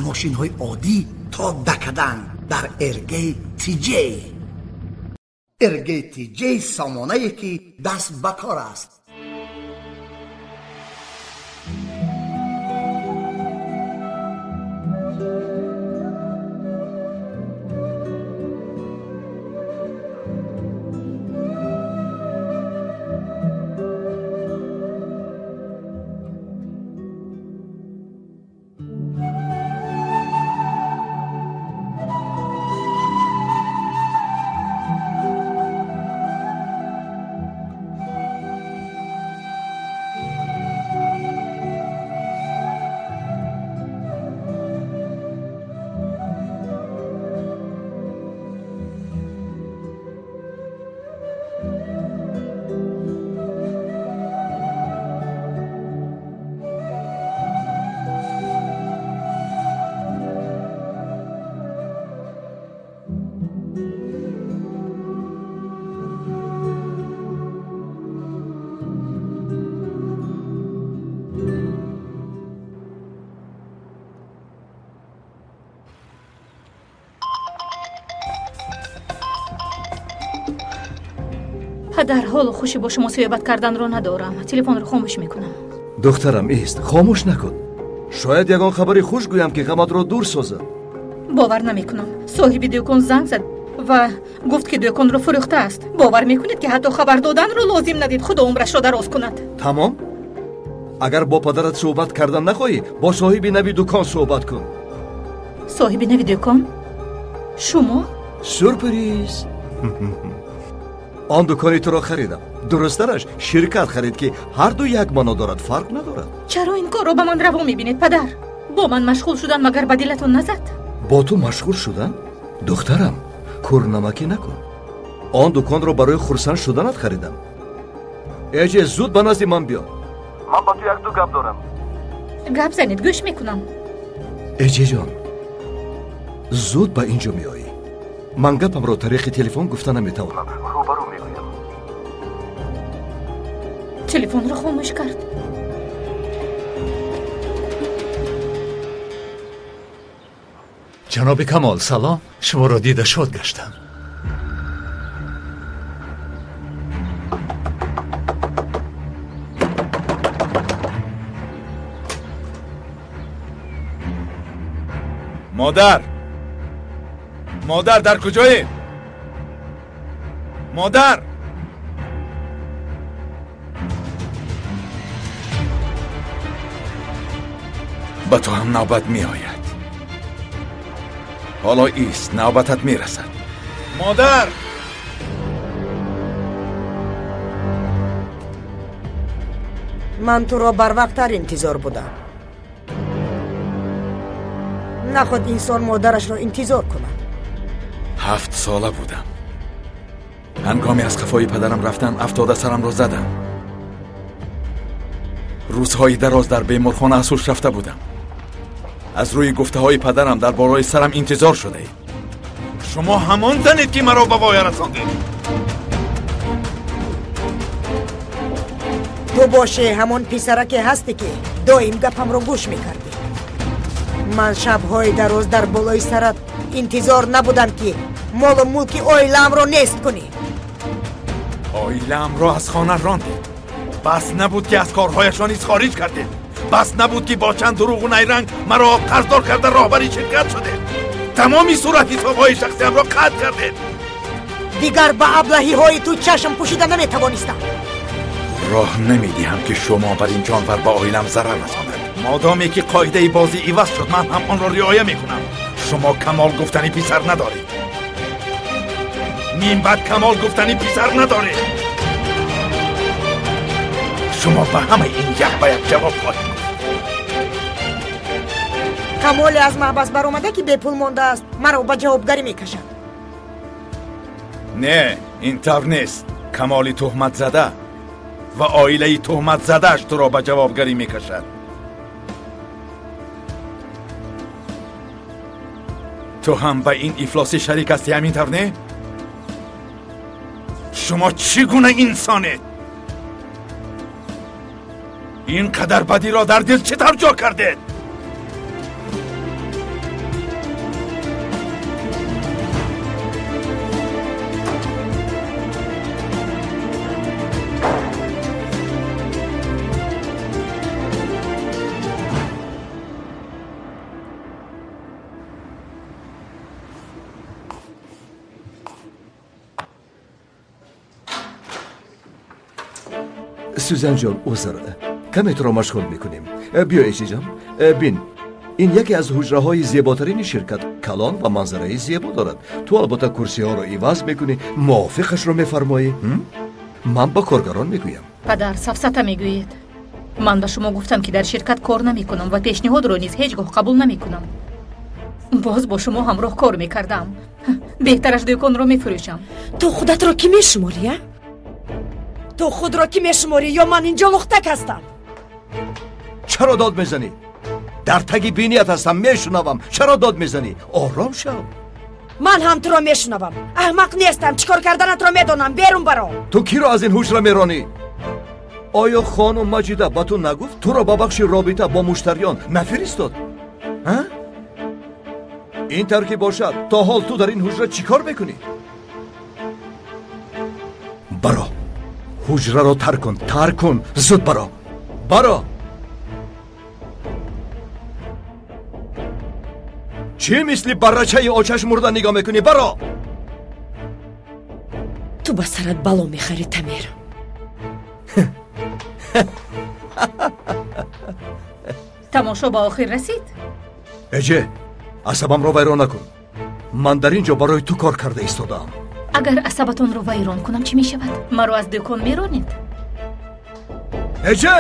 Мошинҳои оддӣ то дакадан дар РГ ТЖ. РГ ТЖ сомонае ки даст ба кор аст. Падар, ҳолу хуши бо шумо суҳбат карданро надорам. Телефонро хомӯш мекунам. Духтарам, ист, хомӯш накун. Шояд ягон хабари хуш гӯям, ки ғаматро дур созад. Бовар намекунам. Соҳиби дӯкон занг зад ва гуфт, ки дӯконро фурӯхтааст. Бовар мекунед, ки ҳатто хабар доданро лозим надид. Худо умрашро дароз кунад. Тамом? Агар бо падарат суҳбат кардан нахоҳӣ, бо соҳиби нави дукон суҳбат кун. Соҳиби нави дӯкон? Шумо? Сюрприз! Он дукони туро харидам. Дурусттараш ширкат харид, ки ҳарду як маъно дорад, фарқ надорад. Чаро ин корро ба ман раво мебинед, падар? Бо ман машғул шудан магар ба дилатон назад? Бо ту машғул шудан? Духтарам, кӯрнамакӣ накун. Он дуконро барои хурсанд шуданат харидам. Эҷе, зуд ба назди ман биё. Ман ба ту як-ду гап дорам. Гап занед, гӯш мекунам. Эҷеҷон, зуд ба ин ҷо меоӣ. Ман гапамро тариқи телефон гуфта наметавонам. Рӯбарӯ мегӯям. Телефонро хомӯш кард. Ҷаноби Камол, салом. Шуморо дида шод гаштам. Модар! Модар, дар куҷоед? Модар! Ба ту ҳам навбат меояд. Ҳоло ист, навбатат мерасад. Модар! Ман туро барвақттар интизор будам. Наход инсон модарашро интизор кунад. 7 сола будам. Ҳангоме аз қафои падарам рафтам, афтода сарамро задам. Рӯзҳои дароз дар беморхона аз ҳуш рафта будам. Аз рӯи гуфтаҳои падарам дар болои сарам интизор шудаед. Шумо ҳамон занед, ки маро ба воя расондед. Ту боше ҳамон писараке ҳастӣ, ки доим гапамро гӯш мекардӣ. Ман шабҳои дароз дар болои сарат интизор набудам, ки молу мулки оилаамро нест кунӣ. Оилаамро аз хона рондед. Бас набуд, ки аз корҳояшон низ хориҷ кардед. Бас набуд, ки бо чанд дурӯғу найранг маро қарздор карда роҳбари ширкат шудед. Тамоми суратҳисобҳои шахсиамро қатъ кардед. Дигар ба аблаҳиҳои ту чашм пӯшида наметавонистам. Роҳ намедиҳам, ки шумо бар ин ҷонвар ба оилам зарар расонад. Модоме ки қоидаи бозӣ иваз шуд, ман ҳам онро риоя мекунам. Шумо Камол гуфтани писар надоред. Минбаъд Камол гуфтани писар надоред. Шумо ба ҳамаи ин як ба як ҷавоб хоҳед гуфт. Камоле аз маҳбас баромада, ки бепул мондааст, маро ба ҷавобгарӣ мекашад. Не, ин тавр нест. Камоли туҳматзада ва оилаи туҳматзадааш туро ба ҷавобгарӣ мекашад. Ту ҳам ба ин ифлосӣ шарик ҳастӣ, ҳамин тавр не? Шумо чӣ гуна инсонед? Ин қадар бадиро дар дил чӣ тавр ҷо кардед? Сюзанҷон, узр, каме туро машғул мекунем. Биё, Эҷеҷон, бин, ин яке аз ҳуҷраҳои зеботарини ширкат, калон ва манзараи зебо дорад. Ту албатта курсиҳоро иваз мекунӣ, мувофиқашро мефармоӣ. Ман ба коргарон мегӯям. Падар, сафсата мегӯед. Ман ба шумо гуфтам, ки дар ширкат кор намекунам ва пешниҳодро низ ҳеҷ гоҳ қабул намекунам. Боз бо шумо ҳамроҳ кор мекардам. Беҳтараш дӯконро мефурӯшам. Ту худатро кӣ мешуморӣ, а? Ту худро кӣ мешуморӣ, ё ман инҷо лухтак ҳастам? Чаро дод мезанӣ? Дар таги биният ҳастам, мешунавам. Чаро дод мезанӣ? Ором шав. Ман ҳам туро мешунавам. Аҳмақ нестам, чӣ кор карданатро медонам. Берун баро. Ту киро аз ин ҳуҷра меронӣ? Оё хонум Маҷида ба ту нагуфт, туро ба бахши робита бо муштариён нафиристод? Ин тавр ки бошад, то ҳол ту дар ин ҳуҷра чӣ кор мекунӣ? Баро, ҳуҷраро тарк кун, тарк кун, зуд баро, баро. Чӣ мисли баррачаи очаш мурда нигоҳ мекунӣ? Баро. Ту ба сарат бало мехарӣ, Тамир. Тамошо ба охир расид? Эҷе, асабамро вайрон накун. Ман дар ин ҷо барои ту кор карда истодаам. Агар асабатонро вайрон кунам, чӣ мешавад? Маро аз дӯкон меронед? Эҷе!